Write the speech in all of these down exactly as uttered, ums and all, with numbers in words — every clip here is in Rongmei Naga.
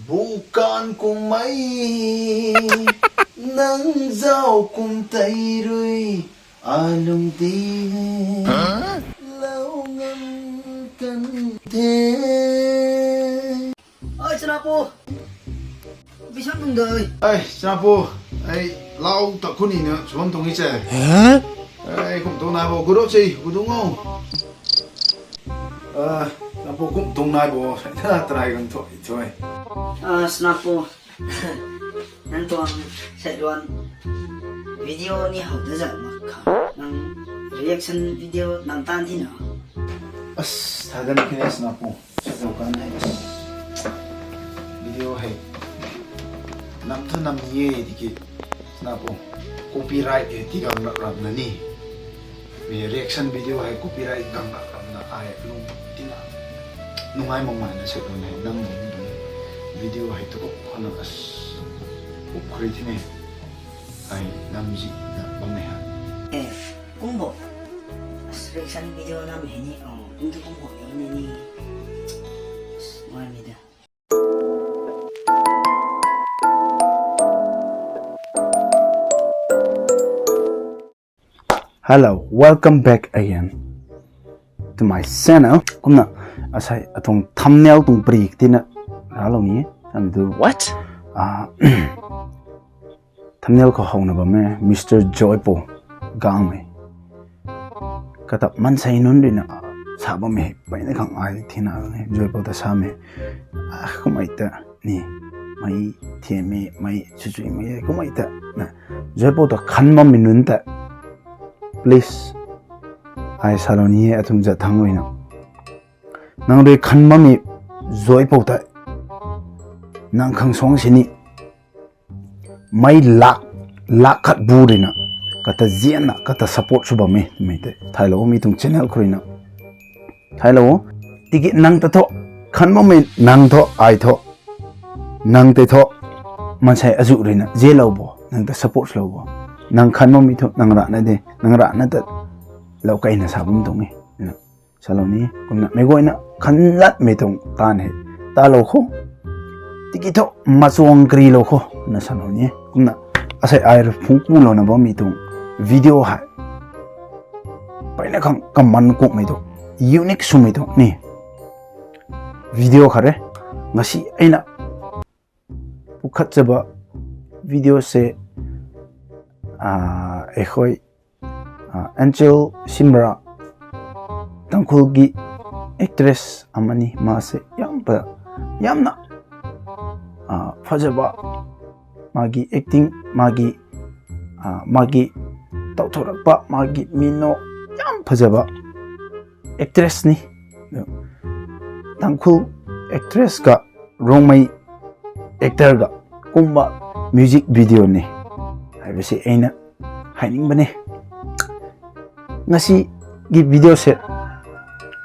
Bukan kummei nang zauc kum tei rui alung ti lou ngam kan the. Oi, Chanapu. Bishan tung dei. Ai, Chanapu. Ai, lau tak khuni na, chuan tung i che. Ai, kum tung nai bo, guru che, guru ngau. Ah, Chanapu kum tung nai bo, na try kan thoi, thoi. Ah, Chanapu. Nang tuang sailuan video ni how ta zat mak kha. Nang reaction video nang tan thi na. As, thadan kine Chanapu. Sailuan kan hei as. Video hei. Nam thu nam ye diki. Chanapu. Copyright e ti gang rak ram na ni. Mi reaction video hei copyright gang rak ram na ai lung tina. Nungai mak mai na sailuan hei nam video hei tu kok khana as. Up khri thi ne. Ai nam zi na bam ne ha. Eh, kum bo. As reaction video nam hei ni. Oh, kum tu kum bo ni ni ni. As, ngai mi da. Hello, welcome back again to my channel. Kumna asai atuang thumbnail tuang prik tina ralou ni. Am du what? Ah, thumbnail khou howna bam e, Mister Joypo Gangmei. Kata mansei nunc rui na sa bam e, pai na khang ai thina ne, Joypo ta sa me. Ah, kumai ta ni, mei thie me, mei chuchui me, kumai ta na. Joypo ta khan bammei nunc ta, please, ai salou ni e, atum zat thang rui na. Nang rui khan bammei Joypo ta, nang khang suang sini. Mei lak, lak khat bu rui na, kata zianna, kata support sw bam e, mei te. Thailou mi tuang channel khou rui na. Thailou, tiki nang ta thu, khan bammei nang thu, ai thu, nang tei thu, mansei azu rui na, zianlou bo, nang ta support lou bo. Nang khan bammei thu, nang rana de, nang rana ta, lou kai na sa bam tuang e. Na, salou ni, kumna, mei guayna, khan latmei tuang tan hei, talou kho. Tiki thu, machuang kari lou kho, na salou ni, kumna, asai ai rui phungc ku lou na bammei tuang video hei. Pai na khang kaman kukmei tuang, unique swmei tuang ni. Video khat re, ngasi ai na, pukhat chaba video se, ah, eikhoi, ah, Angel Simra, Tangkhul gi actress amani, ma se yam pa, yamna, ah, phazaba, magi acting, magi, ah, magi tauthorapa, magi mino yam phazaba actress ni. Tangkhul actress ka Rongmei actor ga kumba music video ni. Haiba se ai na haining bam e. Ngasi gi video se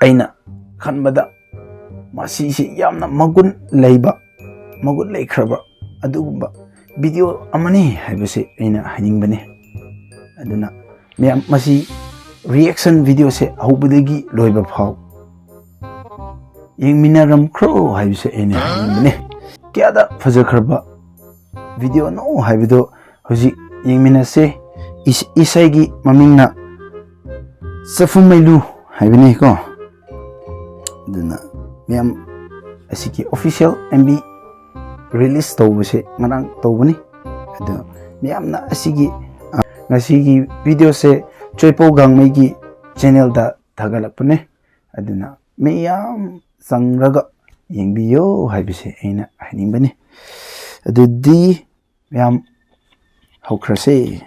ai na khan bam da. Masi se yamna magun leiba, magun lei khraba, adugumba video amani haiba se ai na haining bam e. Aduna, miyam masi reaction video se howba dagi loiba phou. Yingmina ram khro haiba se ai na haining bam e. Kya da phaza khraba video no haiba do houzi yingmina se is-, isai gi maming na Safumeilu haiba ni ko. Aduna, miyam asiki official M V release towba se ngarang towba ni. Adu, miyamna asiki, ah, ngasiki video se Choipo Gangmei ki channel da thagalak puni. Aduna, miyam sang raga yingbiyo haiba se ai na haining bam e. Adudi, miyam hou khra se.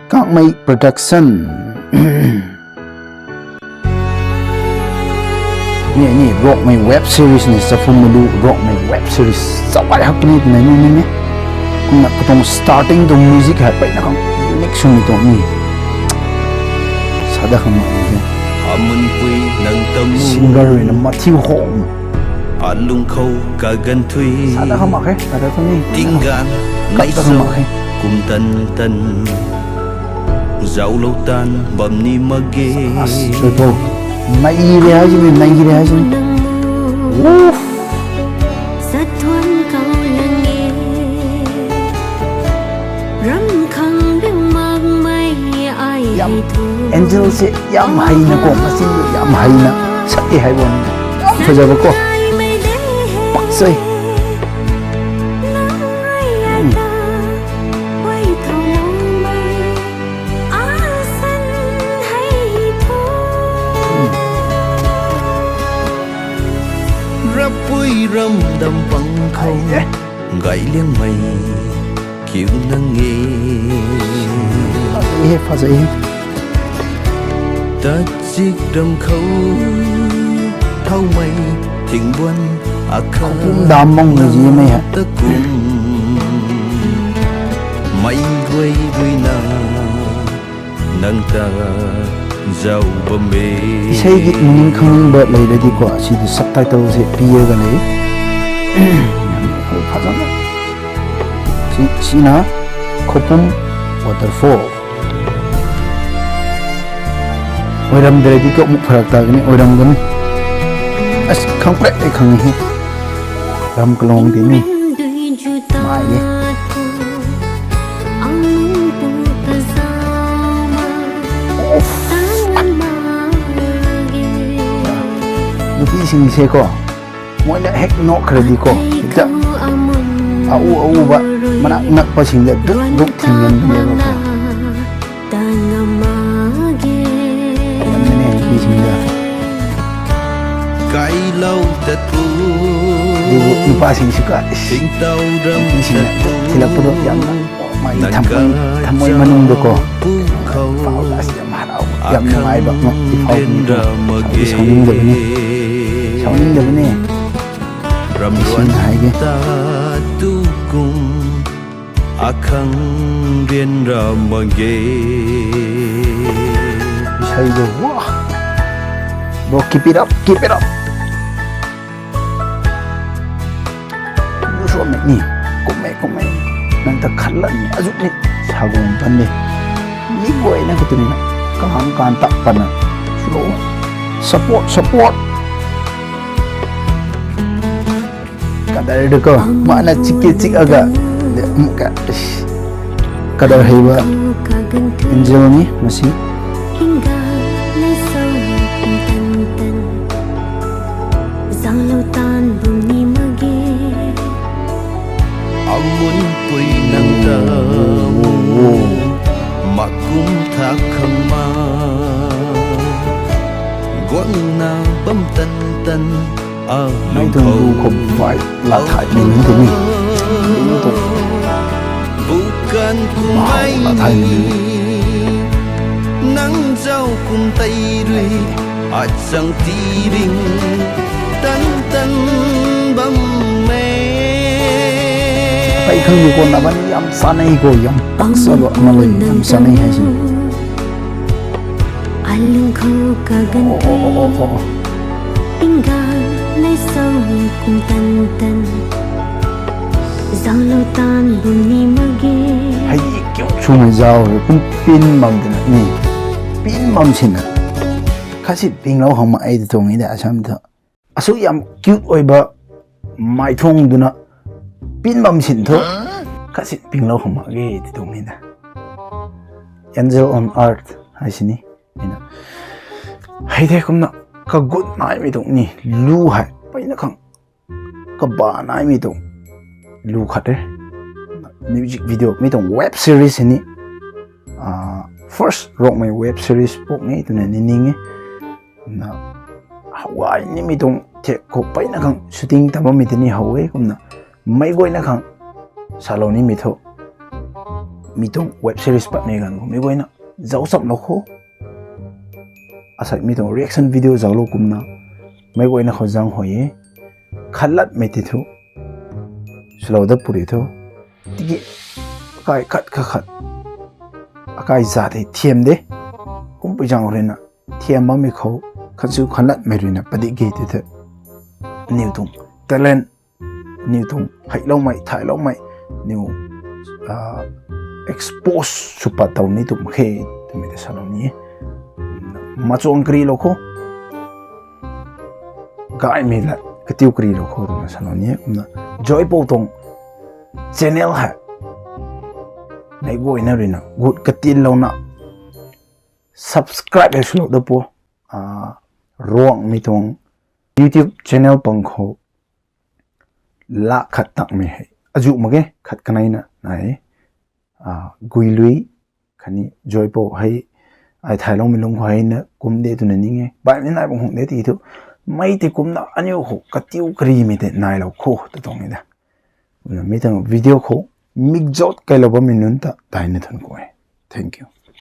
Kakmei Production. Ni, ni, Rongmei web series ni, Safumeilu Rongmei web series. Chavai hak ni, ni, ni, ni, ni. Kumna katuang starting tuang music hei pai na khang unique swmei tuang ni. Sada khang ni. Amun pui nang tamu. Singer rui na Matthew Hong. Alung khou kagan thui. Sada khang mak khe, kada khang ni. Tinggan. Kada khang mak khe. Kum tan tan. Zauclou tan bam ni mak ge. As, Choipo. Nai re hai jini, nai re hai jini. Woof. Angel se yam heina ko, machine yam heina sak e hei bam. Yam fazaba ko. Pak sei. Rapui ram dam pang khou, gay liangmei kiu nang e. Fazei e, fazei e. Tachik ram khou, thaumei thingbuan akha. Khoupum dam mong na zi mei ha. Takum. Mei guay rui na, nang ta zau bam e. Isei git meaning khang ning bat lei ready ko, si di subtitle se piye ga lei. Fazang. Si, sina, Khoupum Waterfall. Oiram de ready ko, muk pharak ta gani, oiram gani. As khang prek e khang hi. Ram kalong di ni. Mai e. Of. Nupi sing se ko. Moi na hek nok khredi ko. Hita. Au, au ba. Mana nak pa sing de duk, duk thing ngan de ko. Kai lau tat pu. Di bu nupa sing suka. Sing tau ram tat pu. Thila pu do yam na. Mai tham, tham mai manung do ko. Pau das yam harau. Yam na mai bak no. Di pau ni ko. Di sauning de ni. Sauning de ni. Ram ruan hai ge. Ta tu kum. Akhang rian ra mak ge. Isei do, wow. Bro, keep it up, keep it up. Lu sua me ni, kum me, kum me. Nang ta khat lan ni, azuk ni, sagum pan ni. Mi guay na katu ni na, kaham kan tak pan na. Slow. Support, support. Kadar de ko, mana chiki chik aga. De, um, ka, ish. Kadar hei ba. Angel ni, masi. Amun pui nang ta mu. Makum thak khang ma. Guang na bam tan tan. Mei tuang lu khou vai la thai mei ni tei ni. Lu tuang. Wow, la thai mei ni. Nang zau kum tei rui, achang ti ring, tan tan bam me. Pei khang ni ko na ban yam sa nei ko, yam pak sa lo, na lo yam sa nei hai si. Alung khou kagan oh, oh, oh, oh, oh. Ingga nei sau kum tan tan. Zang lo tan bum ni mak ge. Hei kiu chumei zau kum pin bam de na ni. Pin bam sin na. Khasit ping lo hang ma ai de tuang i da sam tho. Asuk yam cute oi ba mai thung duna pin bam sin tho. Khasit ping lo hang ma ge de tuang i da. Angel on earth hai sini. Hei the kumna kagut naimei tuang ni lu hei. Peyna khang kaba naimei tuang lu khat e. Music video mi tuang web series ni. Ah, first Rongmei web series pok ni twna ni ning e. Na hawai nimei tuang thek khou peyna khang shooting ta bammei tei ni how e kumna. Mei guayna khang salou nimei thu. Mi tuang web series patmei ganv khou mei guayna zauc cham lou khou. Asei mi tuang reaction video zauc lou kumna. Mei guayna khou zang hoi e. Khatlatmei tei thu. Swlou dat puri thu. Tiki akai khat kha khat. Akai zat hei thiam de. Kumpui zang ruina. Thiam bammei khou. Khatsu khatlatmei ruina. Padik ge tei the. Niw tuang talent. Niw tuang heiloumei, thailoumei, niw, ah, expose sw pat tow ni tuang khe, twmei ta salou ni e. Machuang kari lou khou. Gaymei la, katiu kari lou khou twna salou ni e. Kumna, Joypou tuang channel hei. Mei guayna ruina, gut katin louna. subscribe hei swlou da pu. Ruangmei tuang YouTube channel pang khou lak khat takmei hei azuh mak ge, khat kaneina nai e. Guilui khatni Joypou hei ai thayloumei lungc khou hei na kum de twna ning e. Baihmei nai bang hung de ti thu, mei tei kumna aniu khou katiu karimei tei nailou kho ta tuang e da. Kumna mi tuang video khou mikzat kailou bammei nunc ta daina thuan ku e. Thank you.